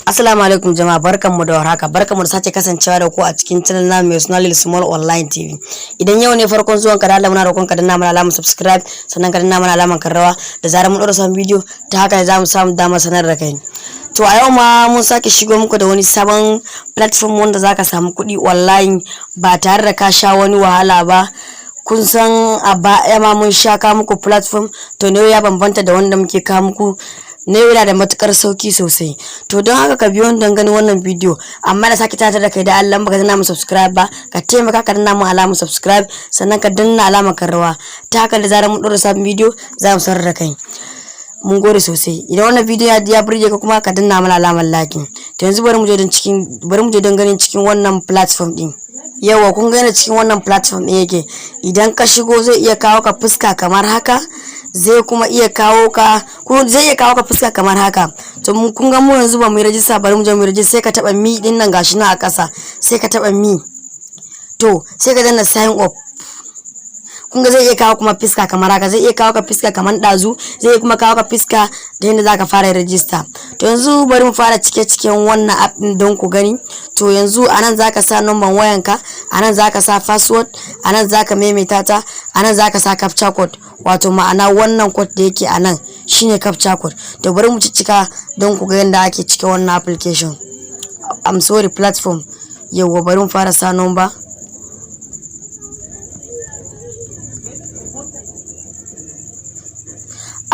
Assalamu alaikum jama'a, barkanmu da warhaka, barkanmu da sake kasancewa da ku a cikin channel na mai suna Lil Small Online TV. Idan yau ne farkon zuwan ka, da Allah muna roƙon ka danna mana alamar subscribe, sannan ka danna mana alamar karrawa. Da zarar mun ɗora sabon bidiyo, ta haka ne za mu samu damar sanar da kai. To, a yau ma mun sake shigo muku da wani sabon platform wanda zaka samu kuɗi online ba tare da ka sha wani wahala ba. Kun san a baya ma mun sha kawo muku platform. To, ne ya bambanta da wanda muke kawo muku ne, yana da matukar sauki sosai. To, don haka ka biyo don ganin wannan bidiyo. Amma da sake tatar da kai, da Allah baka danna mu subscribe ba, ka taimaka ka danna mu alamar subscribe, sannan ka danna alamar karrawa. Ta haka da zarar mun ɗora sabon bidiyo, za mu sanar da kai. Mun gode sosai. Idan wannan bidiyo ya burge ka kuma, ka danna mana alamar like. To, yanzu bari mu je don ganin cikin wannan platform din. Yawa, kun ga cikin wannan platform din yake. Idan ka shigo, zai iya kawo ka fuska kamar haka, zai kuma iya kawo ka ko zai iya kawo ka fuska kamar haka. To, mun kun ga mu yanzu ba mu yi rajista, bari mu je mu yi rajista. Sai ka taba me din nan, gashi nan a ƙasa, sai ka taba me. To, sai ka danna sign up. Kun ga zai iya kawo kuma fiska kamar haka, zai iya kawo ka fiska kamar ɗazu, zai iya kuma kawo ka fiska da yadda zaka fara rajista. To, yanzu bari mu fara cike cikin wannan app din don ku gani. To, yanzu anan zaka sa number wayanka, anan zaka sa password, anan zaka maimaita ta, anan zaka sa captcha code, wato ma'ana wannan code da yake anan shine captcha code. To, bari mu ciccika don ku ga yadda ake cike wannan application, I'm sorry, platform. Yauwa, bari mu fara sa number.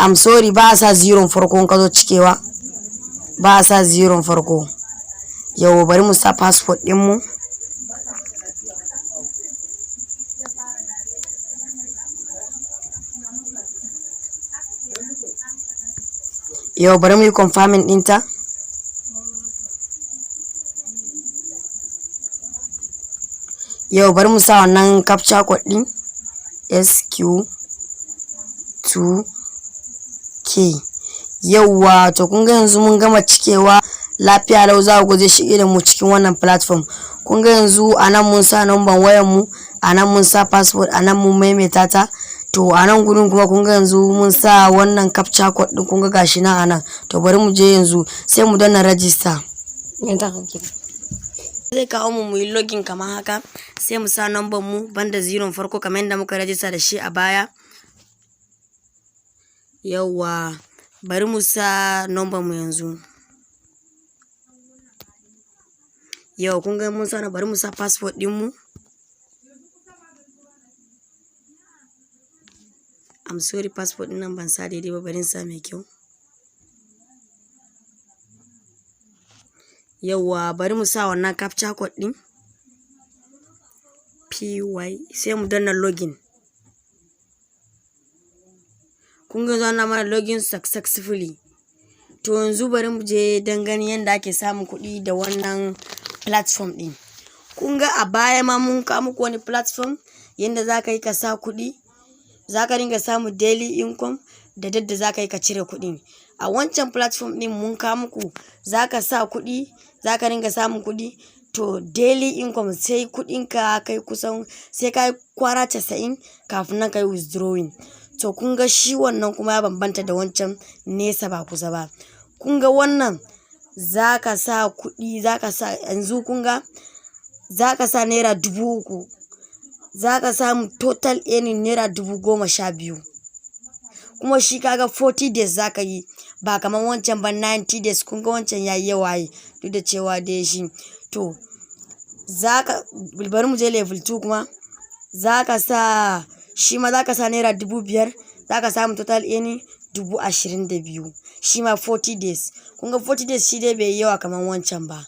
I'm sorry, ba a sa zero farko. Ka zo cikewa, ba a sa zero farko. Yau, bari mu sa password ɗinmu. Yau, bari mu yi confirming ɗinta. Yau, bari mu sa wannan captcha code ɗin, SQ2K. Yauwa, to, kun ga yanzu mun gama cikewa lafiya lau. Za ku zai shige da mu cikin wannan platform. Kun ga yanzu a nan mun sa number wayan mu, a nan mun sa password, a nan mun maimaita ta. To, a nan gurin kuma kun ga yanzu mun sa wannan captcha code din, kun ga gashi nan a nan. To, bari mu je yanzu, sai mu danna register. Zai kawo mu muyi login kamar haka. Sai mu sa number mu banda zero farko, kamar yadda muka register da shi a baya. Yauwa, bari mu sa number mu yanzu. Yau, kun ga mun sa. Bari mu sa password din mu. I'm sorry, password din nan ban sa daidai ba, bari in sa mai kyau. Yauwa, bari mu sa wannan captcha code din, PY, sai mu danna login. Kun ga zana mana login successfully. To, yanzu bari mu je don ganin yadda ake samun kuɗi da wannan platform ɗin. Kun ga a baya ma mun kawo muku wani platform yadda za ka yi ka sa kuɗi, za ka dinga samun daily income da dadda za ka yi ka cire kuɗin. A wancan platform ɗin mun kawo muku, za ka sa kuɗi, za ka dinga samun kuɗi. To, daily income, sai kuɗinka kai kusan sai ka yi kwana 90 kafin nan ka yi withdrawing. To, kun ga shi wannan kuma ya bambanta da wancan nesa ba kusa ba. Kun ga wannan za ka sa kuɗi, za ka sa yanzu, kun ga za ka sa ₦3,000, za ka samu total earning ₦12,000. Kuma shi kaga 40 days za ka yi, ba kamar wancan ba, 90 days. Kun ga wancan ya yi yawa yi, duk da cewa dai shi. To, za ka bari mu je level 2 kuma. Za ka sa shi ma, za ka sa ₦5,000, za ka samu total earning 22,000, shi ma 40 days. Kun ga 40 days shi dai bai yi yawa kamar wancan ba.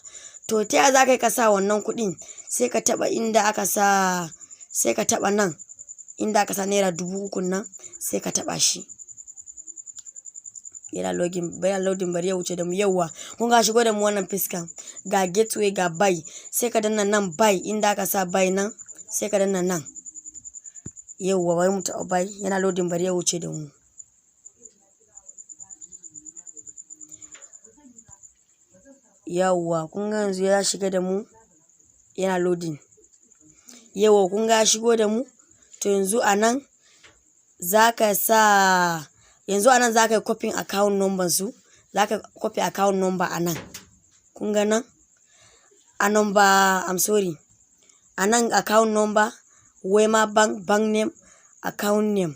To, ta yaya za ka yi ka sa wannan kuɗin? Sai ka taɓa inda aka sa, sai ka taɓa nan inda aka sa ₦3,000 nan, sai ka taɓa shi. Yana login, yana loading, bari ya wuce da mu. Yauwa, kun ga shigo da mu wannan fiskan. Ga gateway, ga buy. Sai ka danna nan buy, inda aka sa buy nan, sai ka danna nan. Yauwa, bari mu taɓa buy. Yana loading, bari ya wuce da mu. Yauwa, kun ga yanzu ya shiga da mu, yana loading. Yauwa, kun ga ya shigo da mu. To, yanzu a nan za ka sa, yanzu a nan za ka yi copying account number su. Zaka copy account number a nan. Kun ga nan a number, I'm sorry, a nan account number, Wema Bank, bank name, account name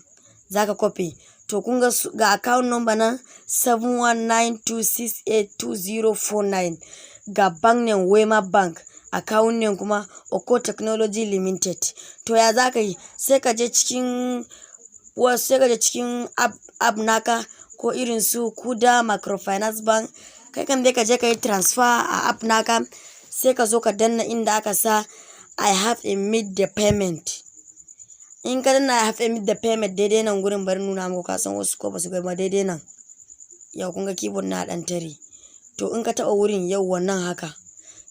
zaka copy. To, kun ga ga account number nan, 7192682049. Ga bank name, Wema Bank, account name kuma Oko Technology Limited. To, ya zaka yi? Sai ka je cikin app naka, ko irin su Kuda Microfinance Bank. Kai kan dai ka je ka yi transfer a app naka, sai ka zo ka danna inda aka sa "I have a made the payment". In ka danna "I have a made the payment" daidai nan gurin, bari nuna muku, ka san wasu ko basu gama daidai nan. Yau kun ga keyboard na dan tare. To, in ka taba wurin, yau wannan haka,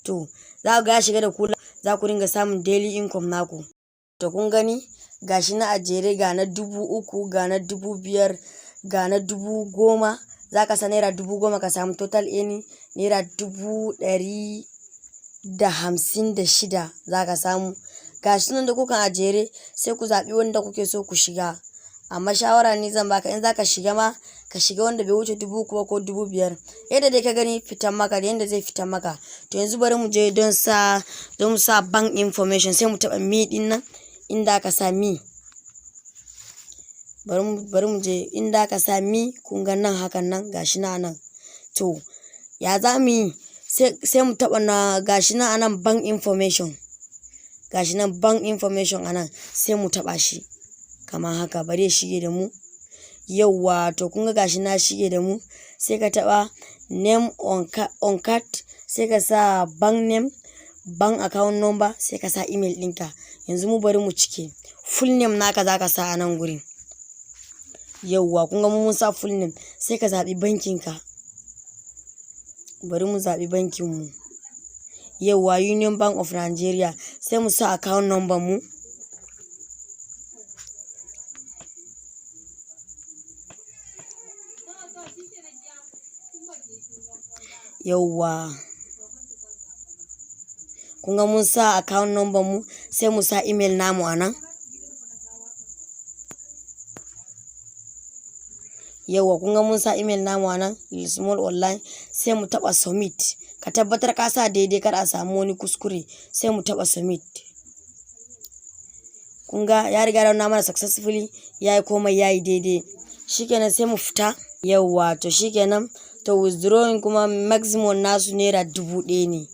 to za ku ga ya shiga da kula, za ku ringa samun daily income naku. To, kun gani, gashi na a jere, ga na 3,000, ga na 5,000, ga na 10,000. Za ka sa ₦10,000 ka samu total earning ₦156,000 za ka samu. Gashi nan da kukan a jere, sai ku zaɓi wanda kuke so ku shiga. Amma shawara ni zan baka, in zaka shiga ma, ka shiga wanda bai wuce 3,000 ba ko 5,000, yadda dai ka gani fitan maka da yadda zai fitan maka. To, yanzu bari mu je don mu sa bank information. Sai mu taɓa me ɗin nan, inda aka sa me. Bari mu je inda aka sa me. Kun ga nan, hakan nan, gashi na nan. To, ya za mu yi? Sai mu taɓa na, gashi nan anan, bank information. Gashi nan bank information anan, sai mu taɓa shi kamar haka. Bari ya shige da mu. Yauwa, to kun ga gashi na shige da mu. Sai ka taɓa name on card, sai ka sa bank name, bank account number, sai ka sa email ɗinka. Yanzu mu bari mu cike. Full name naka za ka sa a nan gurin. Yauwa, kun ga mun sa full name. Sai ka zaɓi bankin ka. Bari mu zaɓi bankin mu. Yauwa, Union Bank of Nigeria. Sai mu sa account number mu. Yauwa, kun ga mun sa account number mu. Sai mu sa email namu a nan. Yauwa, kun ga mun sa email namu a nan, small online. Sai mu taɓa submit. Ka tabbatar ka sa daidai, kar a samu wani kuskure. Sai mu taɓa submit. Kun ga ya riga da nuna mana successfully, ya yi komai, ya yi daidai. Shikenan, sai mu fita. Yauwa, to shikenan. To, withdrawing kuma maximum nasu ₦1,000 ne.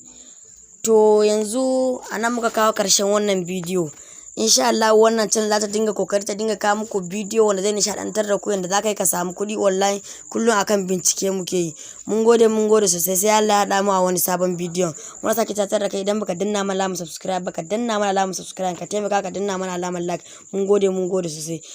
To, yanzu a nan muka kawo ƙarshen wannan bidiyo. Insha Allah wannan channel za ta dinga kokari ta dinga kawo muku bidiyo wanda zai nishadantar da ku, yanda za ka yi ka samu kuɗi online. Kullum akan bincike muke yi. Mun gode, mun gode sosai. Sai Allah ya haɗa mu a wani sabon bidiyon. Muna sake tunatar da kai, idan baka danna mana alamar subscribe ba, ka danna mana alamar subscribe, ka taimaka ka danna mana alamar like. Mun gode, mun gode sosai.